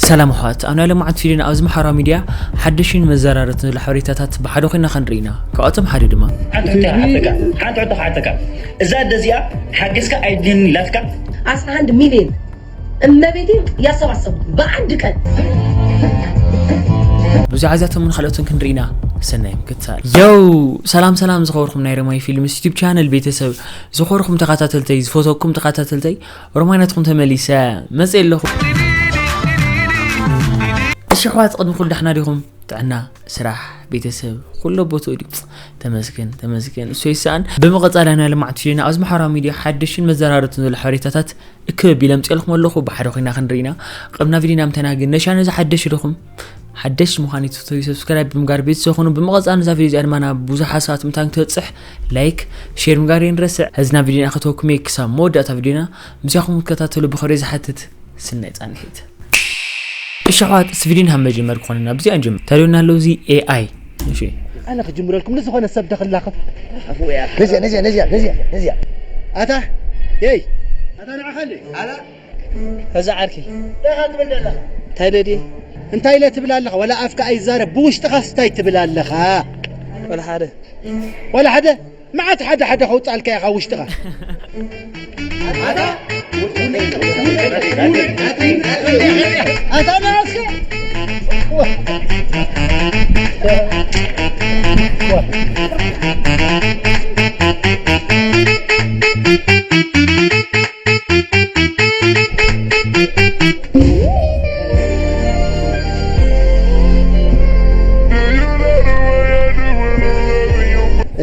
ሰላም ኣሕዋት፣ ኣብ ናይ ሎማዓንቲ ቪድዮና ኣብዚ ማሕበራዊ ሚድያ ሓደሽን መዘራረብትን ዘሎ ሓበሬታታት ብሓደ ኮይና ክንርኢ ኢና። ካብኣቶም ሓደ ድማ ሓንቲ ሕቶ ክሓተካ፣ ሓንቲ ሕቶ ክሓተካ። እዛ ኣደ እዚኣ ሓገዝካ ኣይድልን ኢላትካ? አስራ አንድ ሚሊዮን እመቤቴን ያሰባሰቡት በአንድ ቀን። ብዙሓት ዛቶምን ካልኦትን ክንርኢ ኢና። ሰናይ ምክትታል። ዮው! ሰላም ሰላም ዝኸበርኩም ናይ ረማይ ፊልምስ ዩቲዩብ ቻነል ቤተሰብ፣ ዝኸበርኩም ተኸታተልተይ፣ ዝፈተኩም ተኸታተልተይ፣ ሮማይ ናትኩም ተመሊሰ መጽእ ኣለኹ። እሺ ኣሕዋት፣ ቅድሚ ኩሉ ዳሕና ዲኹም? ጥዕና፣ ስራሕ፣ ቤተሰብ፣ ኩሉ ቦትኡ ድዩ? ተመስገን፣ ተመስገን፣ እሱ ይሰኣን። ብምቕጻል ናይ ልምዓት ቪድዮና ኣብዚ ማሕበራዊ ሚድያ ሓደሽን መዘራረብትን ዘሎ ሓበሬታታት እክብ ኣቢለ ኣምፅኤልኩም ኣለኹ። ብሓደ ኮይና ክንርኢ ኢና። ቅድሚ ናብ ቪድዮና ምእታውና ግን ነሻ ነዚ ሓደሽ ኢኹም፣ ሓደሽ ምዃን ይትፍተው ሰብስክራይብ ብምግባር ቤተሰብ ኹኑ። ብምቕጻል ነዛ ቪድዮ እዚኣ ድማ ናብ ብዙሓት ሰባት ምእንታን ክትበፅሕ ላይክ፣ ሼር ምግባር የንረስዕ። ሕዚ ናብ ቪድዮና ከተወኩም እየ። ክሳብ መወዳእታ ቪድዮና ምሳኹም ክትከታተሉ ብኽብሪ ዝሓትት ስናይ ፃንሒት። እሺ ኣሕዋት፣ ስቪድን ሃብ መጀመር ክኾነና ብዚኣ ንጀምር። ተሪውና ኣለዉ እዚ ኤኣይ። እሺ። ኣነ ክጅምረልኩም ንዝኾነ ሰብ ደኽላኽፍ። ነዚኣ ነዚኣ ነዚኣ ነዚኣ ነዚኣ ኣታ የይ ኣታ ንዓኻ እንዴ ኣላ እዛ ዓርኪ እንታይ ትብል ደለኻ? እንታይ ደድየ እንታይ ኢለ ትብል ኣለኻ? ወላ ኣፍካ ኣይዛረብ ብውሽጥኻስ እንታይ ትብል ኣለኻ? ወላ ሓደ ወላ ሓደ መዓት ሓደ ሓደ ከውፃልካ ኢኻ ውሽጥኻ። ኣታ ናስከ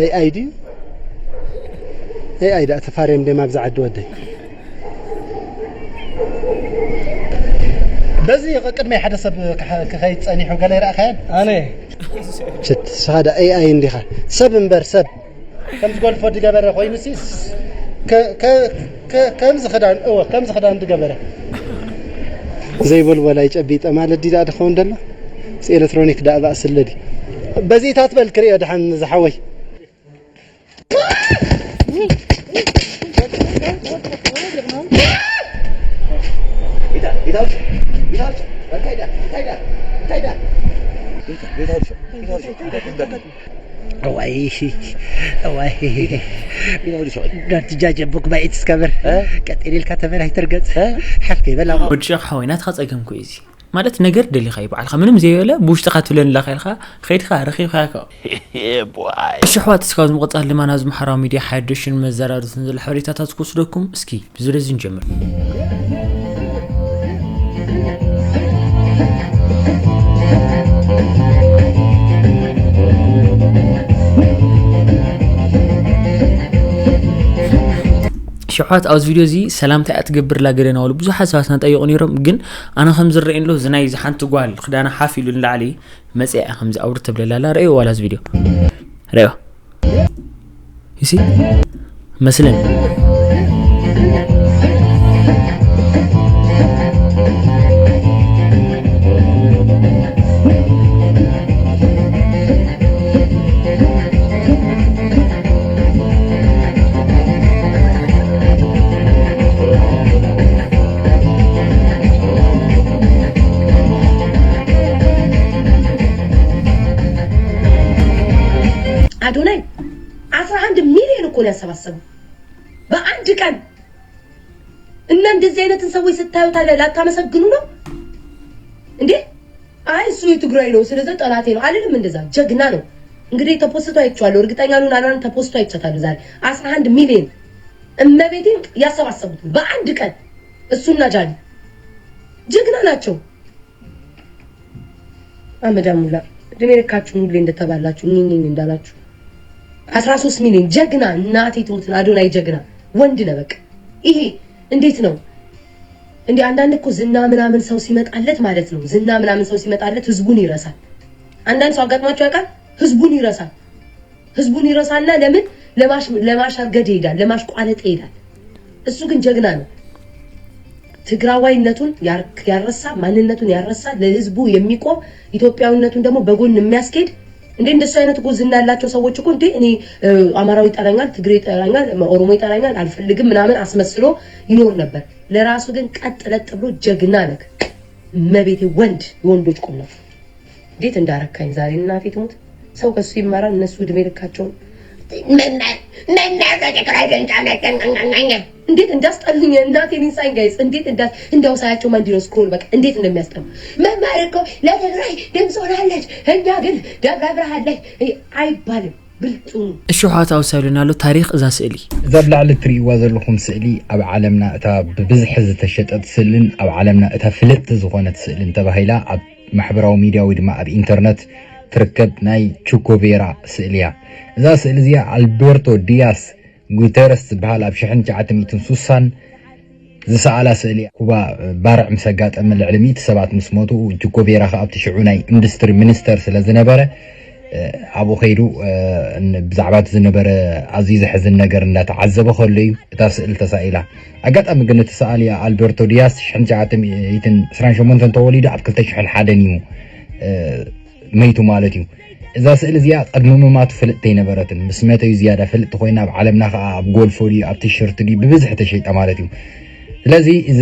ኤኣይ ድዩ? ኤኣይ ደኣ ተፋርዮም ደም ኣብዚ ዓዲ ወደይ። በዚ ቅድመይ ሓደ ሰብ ክኸይድ ጸኒሑ ገለ ይረኣኻያን? ኣነ ሽት ስኻ ደኣ ኤኣይ እንዲኻ ሰብ እምበር ሰብ ከም ዝጎልፎ ድገበረ ኮይኑሲ ከምዚ ክዳን እወ ከምዚ ክዳን ድገበረ ዘይበልቦ ላይ ጨቢጠ ማለት ዲ ደኣ ድኸውን ደሎ ኤሌክትሮኒክ ደኣ ባእስለ ዲ በዚታት በል ክርእዮ ደሓን ዝሓወይ እዋይ እዋይ ዳርትጃጀ ቡክ ባይት ስከበር ቀጤል ኢልካ ተበላሽ ትርገጽ ሓፍከይ በላ ወዲ ሸኽ ሓወይ ናትኻ ጸገም ኮ እዚ ማለት ነገር ደሊኻ እዩ ባዕልኻ ምንም ዘይበለ ብውሽጥኻ ትብለኒ ኣለኻ ኢልካ ከይድካ ረኺብካ እሺ ኣሕዋት እስካብ ዝምቕጻል ድማ ናብዚ ማሕበራዊ ሚድያ ሓደሽን መዘራርትን ዘሎ ሓበሬታታት ክወስደኩም እስኪ ብዝረዚ ንጀምር ሽሓት ኣብዚ ቪድዮ እዚ ሰላምታ እያ ትገብር ላገደና ወሉ ብዙሓት ሰባት ናጠየቁ ነይሮም ግን ኣነ ከም ዝረአየኒ ዘሎ እዚ ናይ እዚ ሓንቲ ጓል ክዳና ሓፍ ኢሉ ንላዕሊ መፅያ እያ ከምዚ ኣውርድ ተብለላ ኣላ ረእዮ ዋላ እዚ ቪድዮ ረእዮ ይሲ መስለን አዶናይ አስራ አንድ ሚሊዮን እኮ ነው ያሰባሰበው በአንድ ቀን። እና እንደዚህ አይነትን ሰዎች ስታዩ ታዲያ ላታመሰግኑ ነው እንዴ? አይ እሱ የትግራይ ነው ስለዚህ ጠላቴ ነው አልልም። እንደዛ ጀግና ነው። እንግዲህ ተፖስቶ አይቼዋለሁ። እርግጠኛ ልሁን አልሆን ተፖስቶ አይቻታለሁ ዛሬ አስራ አንድ ሚሊዮን እመቤቴን ያሰባሰቡት በአንድ ቀን እሱና ጃኒ ጀግና ናቸው። አመዳሙላ እድሜ ልካችሁን ሁሌ እንደተባላችሁ ኒኒን እንዳላችሁ አስራ ሶስት ሚሊዮን ጀግና እናቴ ትሙትን አዶናይ ጀግና ወንድ ነህ። በቃ ይሄ እንዴት ነው እንዴ? አንዳንድ እኮ ዝና ምናምን ሰው ሲመጣለት ማለት ነው ዝና ምናምን ሰው ሲመጣለት ህዝቡን ይረሳል። አንዳንድ ሰው አጋጥሟቸው ያውቃል? ህዝቡን ይረሳል። ህዝቡን ይረሳና ለምን ለማሽ ለማሻርገድ ይሄዳል፣ ለማሽቋለጥ ይሄዳል። እሱ ግን ጀግና ነው። ትግራዋይነቱን ያር- ያረሳ ማንነቱን ያረሳ ለህዝቡ የሚቆም ኢትዮጵያዊነቱን ደግሞ በጎን የሚያስኬድ እንደ እንደሱ አይነት እኮ ዝና ያላቸው ሰዎች እኮ እንዴ እኔ እ፣ አማራው ይጠላኛል፣ ትግሬ ይጠላኛል፣ ኦሮሞ ይጠላኛል አልፈልግም ምናምን አስመስሎ ይኖር ነበር። ለራሱ ግን ቀጥ ለጥ ብሎ ጀግና ነክ መቤቴ ወንድ የወንዶች ቁም ነው። እንዴት እንዳረካኝ ዛሬ እናቴ ትሙት። ሰው ከሱ ይማራል። እነሱ እድሜ ልካቸውን እንዴት እንዳስጠሉኝ እናቴ ኒሳኝ ጋይስ እንዴት እንዳ እንዳው ሳያቸው ማንዲ ነው ስክሮል በቃ እንዴት እንደሚያስጠሉ። መማር እኮ ለትግራይ ድምፅ ሆናለች። እኛ ግን ደብረ ብርሃን ላይ አይባልም። ብልጡ እሺ፣ ሕዋት ኣውሳሉና ኣሎ ታሪኽ እዛ ስእሊ። እዛ ኣብ ላዕሊ እትርእይዋ ዘለኹም ስእሊ ኣብ ዓለምና እታ ብብዝሒ ዝተሸጠት ስእልን ኣብ ዓለምና እታ ፍልጥቲ ዝኾነት ስእልን ተባሂላ ኣብ ማሕበራዊ ሚድያ ወይ ድማ ኣብ ኢንተርነት ትርከብ ናይ ቹኮቬራ ስእሊ እያ። እዛ ስእሊ እዚኣ ኣልቤርቶ ዲያስ ጉተረስ ዝበሃል ኣብ ሽሕን ትሽዓተ ሚእትን ሱሳን ዝሰኣላ ስእሊ እያ። ኩባ ባርዕ ምስ ኣጋጠመ ልዕሊ ሚእቲ ሰባት ምስ ሞቱ፣ ቹኮቬራ ከኣ ኣብቲ ሽዑ ናይ ኢንዱስትሪ ሚኒስተር ስለ ዝነበረ፣ ኣብኡ ከይዱ ብዛዕባ እቲ ዝነበረ ኣዝዩ ዘሕዝን ነገር እንዳተዓዘበ ከሎ እዩ እታ ስእሊ ተሳኢላ። ኣጋጣሚ ግን እቲ ሰኣሊ ኣልቤርቶ ዲያስ ሽሕን ትሽዓተ ሚእትን ዕስራን ሸሞንተን ተወሊዱ ኣብ ክልተ ሽሕን ሓደን እዩ መይቱ ማለት እዩ። እዛ ስእሊ እዚኣ ቅድሚ ምማቱ ፍልጥቲ ኣይነበረትን። ምስ መተ እዩ ዝያዳ ፍልጥቲ ኮይና። ኣብ ዓለምና ከኣ ኣብ ጎልፎ ድዩ ኣብ ቲሸርት ድዩ ብብዝሒ ተሸይጣ ማለት እዩ። ስለዚ እዚ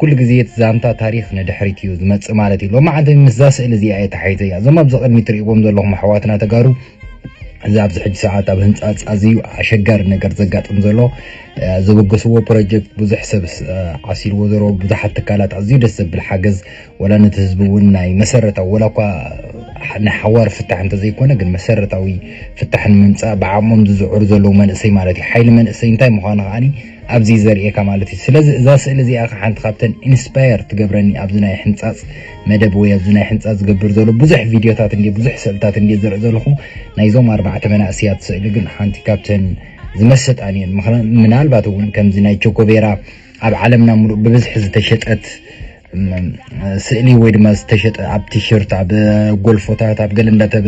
ኩሉ ግዜ እቲ ዛንታ ታሪኽ ንድሕሪት እዩ ዝመጽእ ማለት እዩ። ሎማዓንቲ ምስዛ ስእሊ እዚኣ እየ ተሓይዘያ። እዞም ኣብዚ ቅድሚ ትርእይዎም ዘለኹም ኣሕዋትና ተጋሩ እዚ ኣብዚ ሕጂ ሰዓት ኣብ ህንጻጽ ኣዝዩ ኣሸጋሪ ነገር ዘጋጥም ዘሎ ዘበገስዎ ፕሮጀክት ብዙሕ ሰብ ዓሲልዎ ዘሎ ብዙሓት ትካላት ኣዝዩ ደስ ዘብል ሓገዝ ወላ ነቲ ህዝቢ እውን ናይ መሰረታዊ ወላ እኳ ናይ ሓዋር ፍታሕ እንተዘይኮነ ግን መሰረታዊ ፍታሕ ንምምፃእ ብዓቕሞም ዝዝዕሩ ዘለዉ መንእሰይ ማለት እዩ። ሓይሊ መንእሰይ እንታይ ምዃኑ ከዓኒ ኣብዚ ዘርእየካ ማለት እዩ። ስለዚ እዛ ስእሊ እዚኣ ሓንቲ ካብተን ኢንስፓየር ትገብረኒ ኣብዚ ናይ ሕንፃፅ መደብ ወይ ኣብዚ ናይ ሕንፃፅ ዝገብር ዘሎ ብዙሕ ቪድዮታት እንዲ ብዙሕ ስእልታት እንዲ ዝርኢ ዘለኹ ናይዞም ኣርባዕተ መናእሰያት ስእሊ ግን ሓንቲ ካብተን ዝመሰጣን እየን። ምናልባት እውን ከምዚ ናይ ቸኮቬራ ኣብ ዓለምና ሙሉእ ብብዝሒ ዝተሸጠት ስእሊ ወይ ድማ ዝተሸጠ ኣብ ቲሸርት ኣብ ጎልፎታት ኣብ ገለ እንዳተበ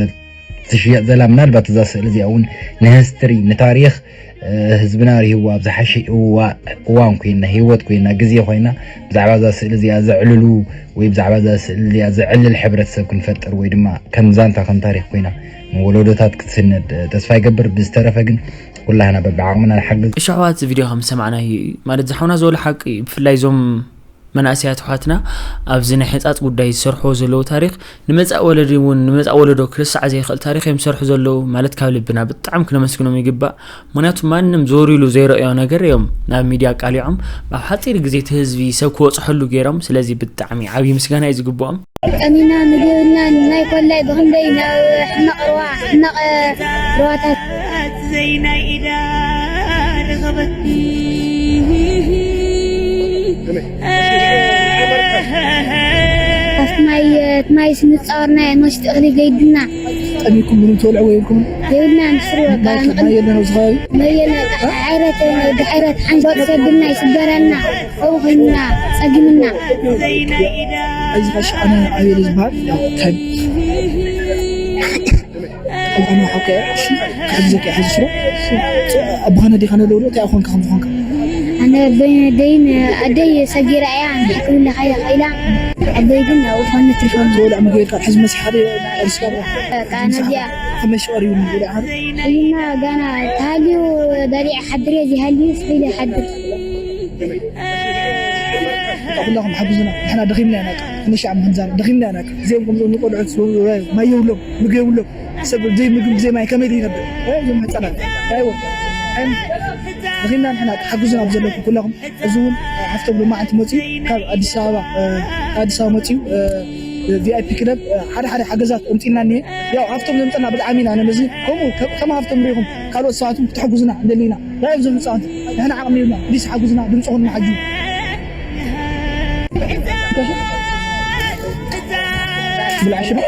ትሽየጥ ዘላ ምናልባት እዛ ስእሊ እዚኣ እውን ንህስትሪ ንታሪኽ ህዝብና ርህዋ ኣብ ዝሓሸ እዋን ኮይና ህይወት ኮይና ግዜ ኮይና ብዛዕባ እዛ ስእሊ እዚኣ ዘዕልሉ ወይ ብዛዕባ እዛ ስእሊ እዚኣ ዘዕልል ሕብረተሰብ ክንፈጥር ወይ ድማ ከም ዛንታ ከም ታሪኽ ኮይና ንወለዶታት ክትስነድ ተስፋ ይገብር። ብዝተረፈ ግን ኩላህና በብዓቕምና ንሓግዝ። እሺ ኣሕዋት፣ እዚ ቪድዮ ከም ዝሰማዕናዮ እዩ። ማለት ዝሓውና ዝበሎ ሓቂ እዩ። ብፍላይ እዞም መናእሰያት ኣሕዋትና ኣብዚ ናይ ሕንጻጽ ጉዳይ ዝሰርሕዎ ዘለዉ ታሪኽ ንመጻእ ወለዲ እውን ንመጻእ ወለዶ ክርሳዕ ዘይኽእል ታሪኽ እዮም ዝሰርሑ ዘለዉ። ማለት ካብ ልብና ብጣዕሚ ክነመስግኖም ይግባእ። ምኽንያቱ ማንም ዞር ኢሉ ዘይረእዮ ነገር እዮም ናብ ሚድያ ኣቃሊዖም ኣብ ሓጺር ግዜ እቲ ህዝቢ ሰብ ክበጽሐሉ ገይሮም። ስለዚ ብጣዕሚ ዓብዪ ምስጋና እዩ ዝግብኦም። ቀኒና ምግብና ናይ ኮላይ ብኽንደይ ናብ ሕመቕ ርዋ ሕመቕ ርዋታት ዘይናይ ኢዳ ረኸበቲ ኣብቲ ማይ እቲ ማይ ስንፃወርና ንወስድ እኽሊ ገይድና ጠሚኩም ምንም ትበልዑ ወይ የብልኩም የብልና ንስሪ በቃ ማይ የለን ኣብዚ ከባቢ ማይ የለን ዓይረት ዓይረት ሓንቲ ወጥ ሰብልና ይስገረና ከምኡ ኮይንና ፀጊምና እዚ ኸሽ ኣነ ኣቤል ዝበሃል ያው ከም ኣነ ሓቀ እሺ ክሕዝዘካ ሕዚ ሽሮ ኣባኻነ ዲኻ ነለውሎ እንታይ ኣኾንካ ከም ዝኾንካ ኣነ ደይን ኣደይ ሰጊራ እያ ንሕክምና ከይዳ ኸኢላ ኣደይ ግን ኣብኡ ኾነ ትርፎም ዝበልዕ ምግቢ የልካ ሕዚ መሲ ሓደ ኣልስካ ቃ ነዚኣ ከመይ ሽቐር እዩ ንብልዕ ሓደ እና ጋና ተሃልዩ በሊዕ ሓድር እየ ዘይሃልዩ ስሒሉ ይሓድር ኩላኹም ሓግዙና ንሕና ደኺምና ኢና ክንሻዕ ምክንዛር ደኺምና ኢና እዚኦም ከምዞም ንቆልዑት ማይ የብሎም ምግቢ የብሎም ሰብ ብዘይ ምግቢ ብዘይ ማይ ከመይ ይነብር እዞም ህፃናት ኣይዎ ደኺምና ንሕና ሓግዙና ብዘለኩም ኩላኹም እዚ እውን ሓፍቶም ሎማዓንቲ መፅኡ ካብ ኣዲስ ኣበባ ኣዲስ ኣበባ መፅኡ ቪኣይፒ ክለብ ሓደ ሓደ ሓገዛት ኣምፂና እኒሀ ያው ሃፍቶም ዘምፀና ብጣዕሚ ኢና ነመስግን ከምኡ ከም ሃፍቶም ሪኢኹም ካልኦት ሰባት እውን ክትሕግዙና እንደሊ ኢና ላይም ዞም ህፃውንቲ ንሕና ዓቕሚ የብልና ፕሊስ ሓግዙና ድምፅኹም ንሓጁ ብልዓ ሽሮ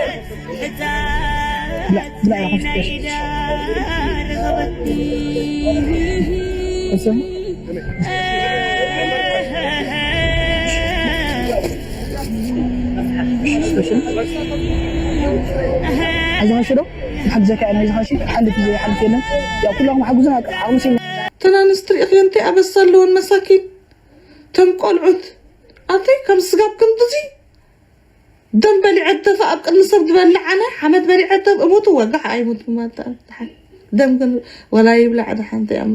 ብልዓ ብልዓ እዚ ኸሺ ዶ ሓግዘካ ኢና እዚ ኸሺ ሓልፍ እዚ ሓልፍ የለን ያ ኩላኹም ሓግዙና ዓቕሚ ሲና ተናንስ ትሪእኽዮ እንታይ ኣበሳ ኣለወን መሳኪን ተም ቆልዑት ኣተይ ከም ስጋብ ክንድዚ ደም በሊዐ ደፋ ኣብ ቅድሚ ሰብ ዝበልዕ ኣነ ሓመድ በሊዐ ደም እሞቱ ወጋሕ ኣይሞት ማለት ደሓን ደም ግን ወላ ይብላዕ ደሓን እንታይ ኣሞ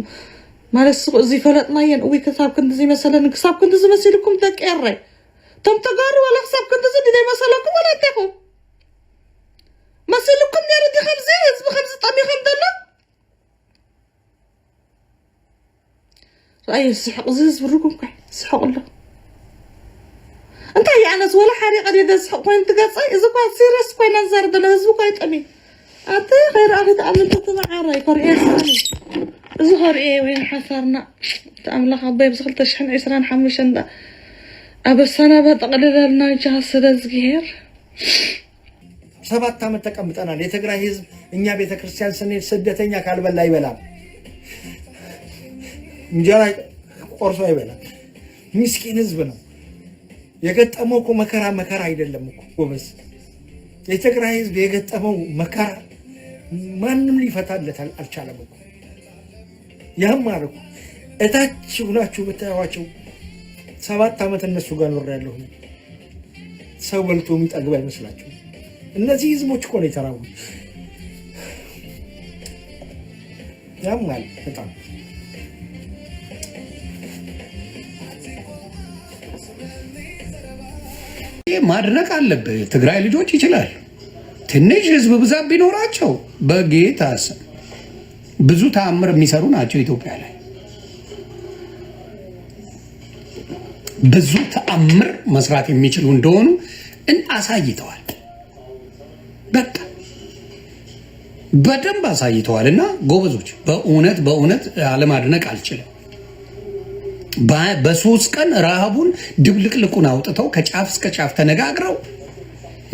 ማለት ስቕ እዚ ፈለጥናየን እዊ ክሳብ ክንድዚ መሰለኒ ክሳብ ክንድዚ መሲልኩም ደቂ ኤረይ እቶም ተጋሩ ዋላ ክሳብ ክንድዚ ድዩ ዘይመሰለኩም ዋላ እንታይ ኢኹም? መሲልኩም ነይሩ ድዩ ከምዚ ህዝቢ ከምዚ ጠሚኹም ዘሎ? ኣይ ስሕቕ፣ እዚ ህዝቢ ርጉም እኳ ስሕቕ ኣሎ። እንታይ እዩ ኣነስ ወላ ሓሪቐ ድየ ዘስሕቕ ኮይኑ ትገጸይ? እዚ እኳ ሲሪየስ ኮይና ዝዛረብ ዘሎ ህዝቢ እኳ ይጠሚ። ኣቲ ኸይረ ኣቤት ኣመንተ ተመዓራይ ኮርኤ ስኒ። እዚ ኮርኤ ወይን ሓሳርና ተኣምላኽ ኣቦይ ብዚ ክልተ ሽሕን ዕስራን ሓሙሽተን ዳ ኣበሳና በጠቕልለልና ጃ ስለ ዝግሄር። ሰባት ዓመት ተቀምጠናል። የትግራይ ህዝብ እኛ ቤተክርስቲያን ስንሄድ ስደተኛ ካልበላ አይበላም፣ እንጀራ ቆርሶ አይበላም። ምስኪን ህዝብ ነው የገጠመው እኮ መከራ መከራ አይደለም እኮ ጎበዝ። የትግራይ ህዝብ የገጠመው መከራ ማንም ሊፈታለት አል- አልቻለም እኮ። ያም ማለት እኮ እታች ሁናችሁ ብታዩዋቸው ሰባት ዓመት እነሱ ጋር ኖሬያለሁ። ሰው በልቶ የሚጠግብ አይመስላችሁም? እነዚህ ህዝቦች እኮ ነው የተራቡት። ያማል በጣም። ይሄ ማድነቅ አለብህ። ትግራይ ልጆች ይችላሉ። ትንሽ ህዝብ ብዛት ቢኖራቸው በጌታ ስም ብዙ ተአምር የሚሰሩ ናቸው። ኢትዮጵያ ላይ ብዙ ተአምር መስራት የሚችሉ እንደሆኑ እን- አሳይተዋል። በቃ በደንብ አሳይተዋል። እና ጎበዞች፣ በእውነት በእውነት አለማድነቅ አልችልም። በ- በሶስት ቀን ረሃቡን ድብልቅልቁን አውጥተው ከጫፍ እስከ ጫፍ ተነጋግረው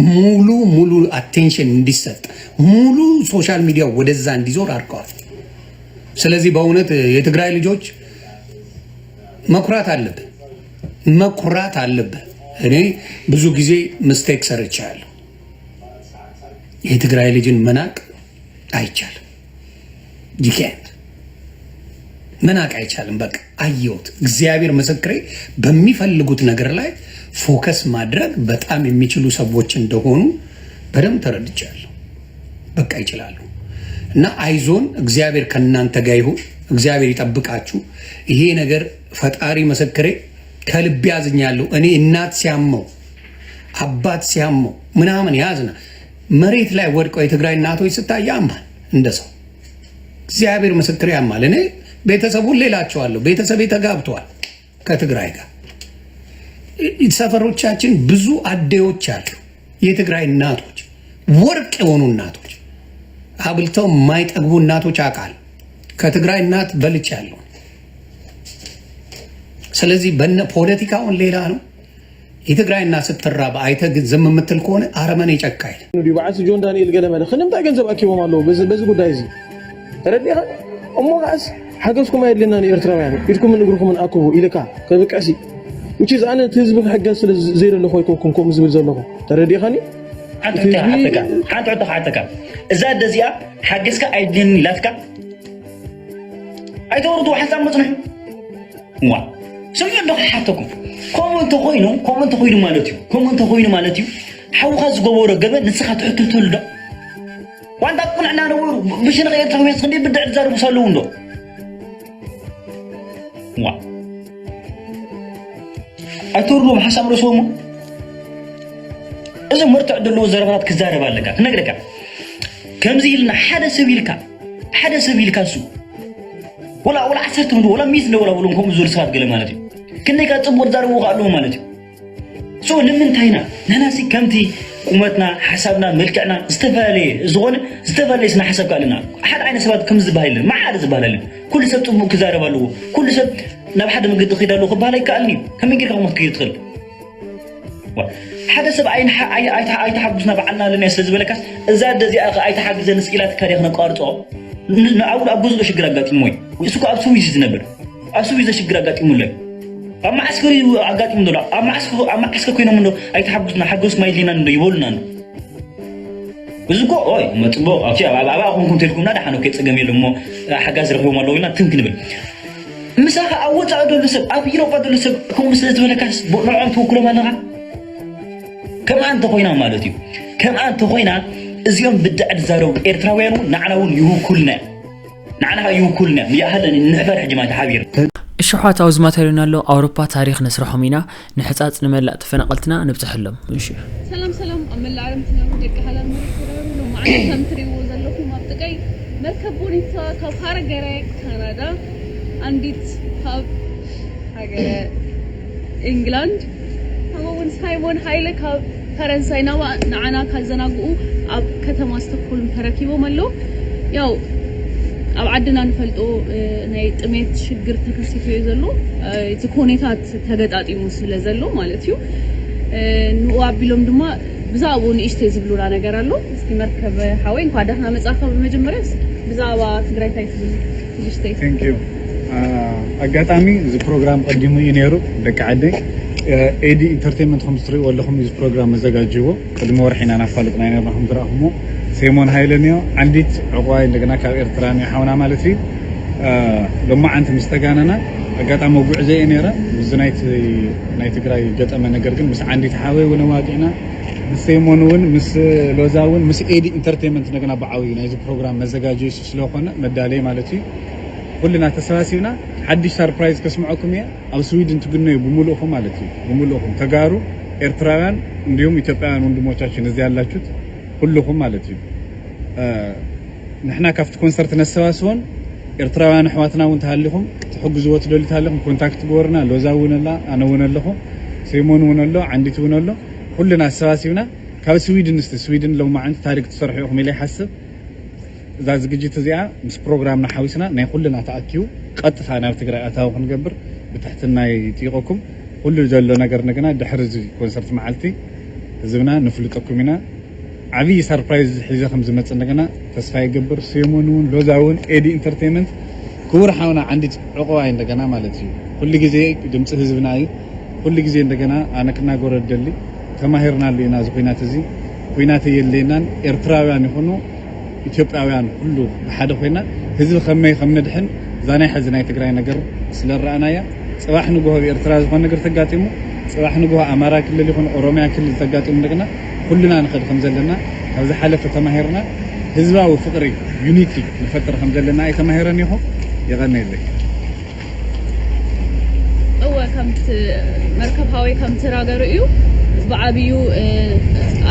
ሙሉ ሙሉ አቴንሽን እንዲሰጥ ሙሉ ሶሻል ሚዲያ ወደዛ እንዲዞር አድርገዋል። ስለዚህ በእውነት የትግራይ ልጆች መኩራት አለብህ፣ መኩራት አለብህ። እኔ ብዙ ጊዜ ሚስቴክ ሰርቻለሁ። የትግራይ ልጅን መናቅ አይቻልም። You can't መናቅ አይቻልም። በቃ አየሁት። እግዚአብሔር ምስክሬ፣ በሚፈልጉት ነገር ላይ ፎከስ ማድረግ በጣም የሚችሉ ሰዎች እንደሆኑ በደንብ ተረድቻለሁ። በቃ ይችላሉ። እና አይዞን፣ እግዚአብሔር ከእናንተ ጋር ይሁን። እግዚአብሔር ይጠብቃችሁ። ይሄ ነገር ፈጣሪ ምስክሬ፣ ከልቤ አዝኛለሁ። እኔ እናት ሲያመው አባት ሲያመው ምናምን ያዝና መሬት ላይ ወድቀው የትግራይ እናቶች ስታይ ያማል። እንደ ሰው እግዚአብሔር ምስክሬ ያማል። እኔ ቤተሰቡን ሌላቸዋለሁ። ቤተሰቤ ተጋብተዋል ከትግራይ ጋር። ሰፈሮቻችን ብዙ አደዮች አሉ። የትግራይ እናቶች፣ ወርቅ የሆኑ እናቶች፣ አብልተው የማይጠግቡ እናቶች አውቃለሁ። ከትግራይ እናት በልቻለሁ። ስለዚህ በነ ፖለቲካውን ሌላ ነው። የትግራይ እናት ስትራብ አይተህ ግን ዝም የምትል ከሆነ አረመኔ ጨካኝ ነህ። እንዲሁ በዓል ጆን ዳንኤል ገለመለ ክንምታይ ገንዘብ ኣኪቦም ኣለዉ በዚ በዚ ጉዳይ እዚ ተረዲኻ። እሞ ከዓስ ሓገዝኩም ኣየድልየናን ኤርትራውያን፣ ኢድኩምን እግርኩምን ኣክቡ ኢልካ ከብቅዕሲ፣ which is ኣነ እቲ ህዝቢ ክሕገዝ ስለ ዘይደለኹ ኣይኮንኩን ከምኡ ዝብል ዘለኹ። ተረዲኻኒ? ሓንቲ ሕቶ ክሓተካ፣ ሓንቲ ሕቶ ክሓተካ። እዛ ኣደ እዚኣ ሓገዝካ ኣይድልየኒ ኢላትካ? ኣይተውርድዎ ሓንሳብ መጽንሑ። ዋ ስምዑ እንዶ ክሓተኩም። ከምኡ እንተኾይኑ፣ ከምኡ እንተኾይኑ ማለት እዩ፣ ከምኡ እንተኾይኑ ማለት እዩ፣ ሓውኻ ዝገበሮ ገበን ንስኻ ትሕተተሉ ዶ? ዋንታ ቁንዕና ነበሩ ብሸነኽ ኤርትራውያን ክንደይ ብድዕ ዝዛረቡ ኣለዉ እንዶ? ዋ ኣይተውርድዎም ሓሳብ ርእስዎም። እዚ መርትዖ ዘለዎ ዘረባታት ክዛረብ ኣለካ ክነግረካ። ከምዚ ኢልና ሓደ ሰብ ኢልካ ሓደ ሰብ ኢልካ እሱ ወላ ወላ ዓሰርተ ክንዲ ወላ ሚእቲ እንደ ወላ በሎም ከምኡ ዝበሉ ሰባት ገለ ማለት እዩ። ክንደይ ካብ ጽቡቕ ዝዛረብዎ ኣለዉ ማለት እዩ። ሶ ንምንታይ ኢና ንሕናሲ ከምቲ ቁመትና ሓሳብና መልክዕና ዝተፈላለየ ዝኾነ ዝተፈላለየ ስነ ሓሳብ ከ ኣለና። ሓደ ዓይነት ሰባት ከምዚ ዝበሃል የለን፣ ማዕረ ዝበሃል የለን። ኩሉ ሰብ ጽቡቕ ክዛረብ ኣለዎ፣ ኩሉ ሰብ ናብ ሓደ መገዲ ክኸይድ ኣለዎ ክበሃል ኣይከኣልን እዩ። ከመይ ጌርካ ከምኡ ክትከይድ ትኽእል? ዋ፣ ሓደ ሰብ ኣይንሓ- ኣይ- ኣይተ- ኣይተሓጉስና በዓልና ኣለና ስለ ዝበለካስ እዛ ኣደ እዚኣ ከ ኣይተሓግዘን ስኢላትካ ድያ ክነቋርጾ? ን- ንኣቡ ኣብ ገዝኡ ሽግር ኣጋጢሞ እዩ። እሱ እኮ ኣብ ስዊዝ እዩ ዝነብር። ኣብ ስዊዝ ሽግር ኣጋጢሙ ኣሎ እዩ። ኣብ መዓስከር እዩ ኣጋጢሙ ዘሎ። ኣብ መዓስከ- ኣብ መዓስከር ኮይኖም እንዶ ኣይተሓጉስና ሓገዝኩም ኣይድልየናን እንዶ ይበሉና እንዶ። እዚ እኮ ኦይ መጽቦ ኣብቲ ኣብ ኣብ ኣኹም ተልኩምና ደሓን ኦኬ ጸገም የለን እሞ ሓጋዝ ረኺቦም ኣለዉ ኢልና ትም ክንብል ምሳኻ ኣብ ወፃኢ ዘሎ ሰብ ኣብ ኢሮጳ ዘሎ ሰብ ከምኡ ስለ ዝበለካስ ንዖም ትውክሎም ኣለኻ። ከምኣ እንተኾይና ማለት እዩ ከምኣ እንተኾይና እዚኦም ብድዕ ዝዛረቡ ኤርትራውያን እውን ንዓና እውን ይውኩልና እዮም። ንዓና ከዓ ይውኩልና እዮም። ይኣሃለን ንሕፈር ሕጂ ማለት ሓቢር ሽሓት ኣብዚ ማተሪና ኣሎ ኣውሮፓ ታሪኽ ነስርሖም ኢና። ንሕፃፅ ንመላእ ተፈናቐልትና ንብፅሐሎም። እሺ። ሰላም ሰላም ኣብ መላእ ዓለም ትነብሩ ደቂ ሓላል መሬት ተጋሩ፣ ሎማዓንቲ ከም ትሪእዎ ዘለኹም ኣብ ጥቀይ መርከብ ቦኒታ ካብ ሃረገረ ካናዳ፣ ኣንዲት ካብ ሃገረ ኢንግላንድ፣ ከምኡ እውን ሳይሞን ሃይለ ካብ ፈረንሳይ ናባ ንዓና ካዘናግኡ ኣብ ከተማ ስቶክሆልም ተረኪቦም ኣለዉ። ያው ኣብ ዓድና ንፈልጦ ናይ ጥሜት ሽግር ተከሲቱ እዩ ዘሎ። እቲ ኩነታት ተገጣጢሙ ስለ ዘሎ ማለት እዩ። ንኡ ኣቢሎም ድማ ብዛዕባኡ ንእሽተይ ዝብሉና ነገር ኣሎ። እስኪ መርከብ ሓወይ እንኳ ደህና መጻእካ። ብመጀመርያ ብዛዕባ ትግራይ እንታይ ትብል ትግሽተይ? Thank you። ኣጋጣሚ እዚ ፕሮግራም ቀዲሙ እዩ ነይሩ። ደቂ ዓደይ ኤዲ ኢንተርቴንመንት ከም ትሪእዎ ኣለኹም እዚ ፕሮግራም መዘጋጅዎ ቅድሚ ወርሒ ኢና ናፋለጥና ነርና ከም ዝረእኹሞ። ሴሞን ሃይለ ንዮ ዓንዲት ዕቑባይ እንደገና ካብ ኤርትራ ንዮ ሓውና ማለት እዩ። ሎማዓንቲ ምስ ተጋነና ኣጋጣሚ ጉዕዘ እየ ነይረ። ምስዚ ናይቲ ናይ ትግራይ ገጠመ ነገር ግን ምስ ዓንዲት ሓወይ እውን ኣዋጊዕና ምስ ሴሞን እውን ምስ ሎዛ እውን ምስ ኤዲ ኢንተርቴንመንት እንደገና ብዓብዩ ናይዚ ፕሮግራም መዘጋጀዩ ስለኮነ መዳለይ ማለት እዩ። ኩልና ተሰባሲብና ሓድሽ ሰርፕራይዝ ከስምዐኩም እየ። ኣብ ስዊድን ትግነዩ ብምልእኹም ማለት እዩ። ብምልእኹም ተጋሩ ኤርትራውያን እንዲሁም ኢትዮጵያውያን ወንድሞቻችን እዚህ ያላችሁት ሁሉኹም ማለት እዩ። ንሕና ካብቲ ኮንሰርት ነሰባስቦን ኤርትራውያን ኣሕዋትና እውን ተሃሊኹም ትሕግዝዎ ትደልዩ ተሃሊኹም ኮንታክት ግበሩና። ሎዛ እውን ኣላ፣ ኣነ እውን ኣለኹ፣ ሴሞን እውን ኣሎ፣ ዓንዲት እውን ኣሎ። ኩልና ኣሰባሲብና ካብ ስዊድን እስቲ ስዊድን ሎማዓንቲ ታሪክ ትሰርሑ ኢኹም ኢለ ይሓስብ። እዛ ዝግጅት እዚኣ ምስ ፕሮግራምና ሓዊስና ናይ ኩልና ተኣኪቡ ቀጥታ ናብ ትግራይ ኣታዊ ክንገብር ብትሕትና ይጥይቐኩም። ኩሉ ዘሎ ነገር እንደገና ድሕሪ እዚ ኮንሰርት መዓልቲ ህዝብና ንፍልጠኩም ኢና። ዓብዪ ሰርፕራይዝ ሒዘ ከም ዝመፅእ እንደገና ተስፋ ይገብር። ሴሞን እውን ሎዛ እውን ኤዲ ኢንተርቴንመንት ክቡር ሓውና ዓንዲት ዕቑባይ እንደገና ማለት እዩ። ኩሉ ግዜ ድምፂ ህዝብና እዩ። ኩሉ ግዜ እንደገና ኣነ ክናገሮ ደሊ ተማሂርናሉ ኢና። እዚ ኩናት እዚ ኩናት የድልየናን ኤርትራውያን ይኹኑ ኢትዮጵያውያን ኩሉ ብሓደ ኮይና ህዝቢ ከመይ ከም ነድሕን እዛ ናይ ሕዚ ናይ ትግራይ ነገር ስለ ረኣናያ ጽባሕ ንግሆ ኣብ ኤርትራ ዝኾነ ነገር ተጋጢሙ ጽባሕ ንግሆ ኣማራ ክልል ይኹን ኦሮሚያ ክልል ተጋጢሙ እንደገና ኩልና ንኸድ ከም ዘለና ካብ ዝሓለፈ ተማሂርና ህዝባዊ ፍቕሪ ዩኒቲ ንፈጥር ከም ዘለና ኣይተማሂረን ይኹ። የቐነየለይ። እወ ከምቲ መርከብ ሃወይ ከምቲ ራገሩ እዩ። ብዓብዩ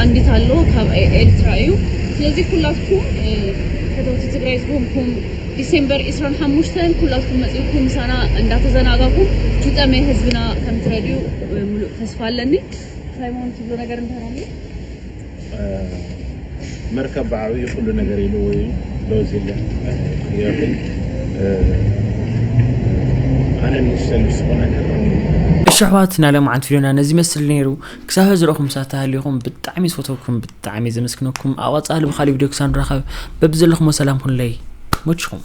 ኣንዲት ኣሎ ካብ ኤርትራ እዩ። ስለዚ ኩላትኩም ከተውቲ ትግራይ ዝኾንኩም ዲሴምበር ዕስራን ሓሙሽተን ኩላትኩም መፂእኩም ምሳና እንዳተዘናጋኩም ንጠመ ህዝብና ከምትረድዩ ሙሉእ ተስፋ ኣለኒ። ሳይሞን ትብሎ ነገር እንተሃሉ መርከብ ብዓብዩ ኩሉ ነገር ኢልዎ እዩ። ሎዝ የለን ክገርም ኣነ ንሰልፍ ዝኾነ እሺ ኣሕዋት ናይ ሎምዓንቲ ቪድዮና ነዚ ይመስል ነይሩ። ክሳብ ሕዚ ረኹም ሳተሃሊኹም ብጣዕሚ ዝፈተኩም ብጣዕሚ ዘመስግነኩም። ኣብ ቀፃሊ ብካሊእ ቪድዮ ክሳብ ንራኸብ በብዘለኹሞ ሰላም ኩንለይ። መችኹም።